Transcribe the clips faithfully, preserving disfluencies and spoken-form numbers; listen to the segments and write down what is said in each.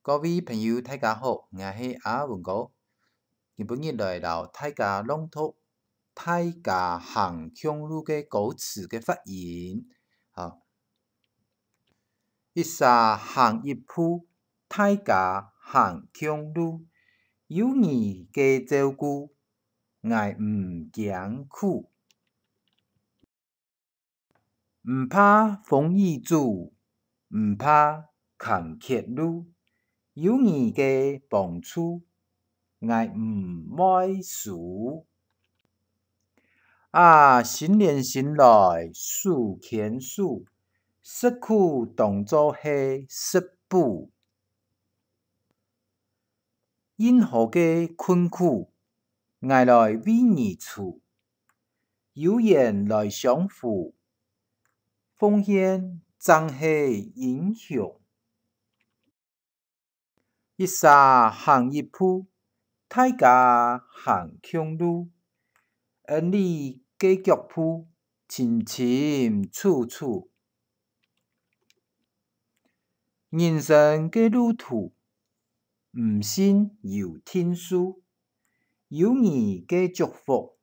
各位朋友，大家好，𠊎係阿文哥。今晡日來摎大家朗讀大家行共路个歌詞个發音。好，一儕行一步，大家行共路，有你个照顧，𠊎毋驚苦。 毋怕風雨阻，毋怕坎坷路，有你个幫助，𠊎毋會輸。啊，心連心來手牽手，食苦當做係食補。 任何个困苦，𠊎來為你出，有緣來相扶，奉獻正係英雄。一儕行一步，大家行共路，恩俚个腳步，清清楚楚。 人生个路途，毋信有定數，有你个祝福，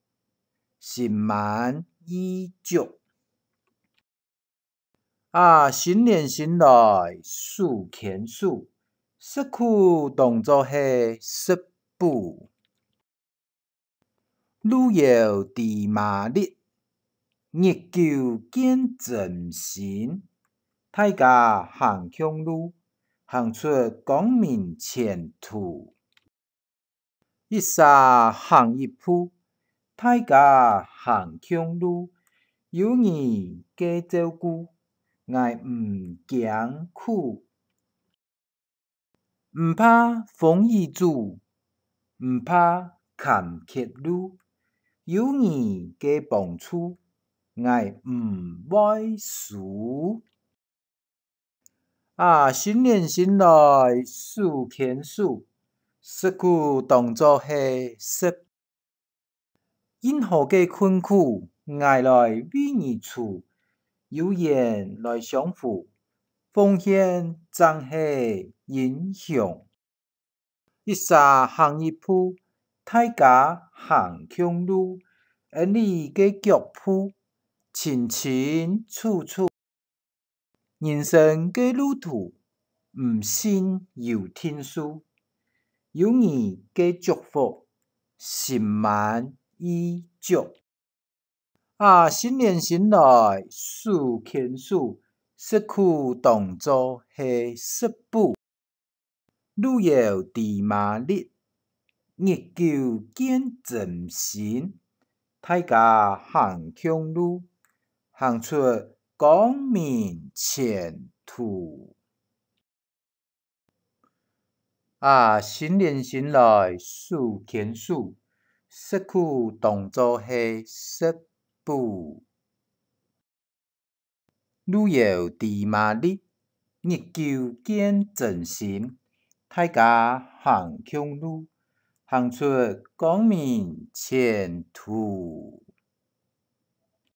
心滿意足。啊，心連心來手牽手，食苦當做係食補。 路遙知馬力，日久見真心。大家行共路，行出光明前途。一儕行一步，大家行共路，有你个照顧，𠊎毋驚苦。 毋怕風雨阻，毋怕坎坷路，有你个幫助，𠊎毋會輸。啊，心連心來手牽手，食苦當做係食 任何个困苦，𠊎來為你出，有緣來相扶，奉獻正係英雄。一儕行一步，大家行共路，恩俚个腳步，清清楚楚。 人生个路途，毋信有定數，有你个祝福，心滿意足。啊，心連心來手牽手，食苦當做係食補。 路遙知馬力，日久見真心。大家行共路，行出光明前途。啊，心連心來手牽手，食苦當做係食補。 路遙知馬力，日久見真心。大家行共路，行出光明前途。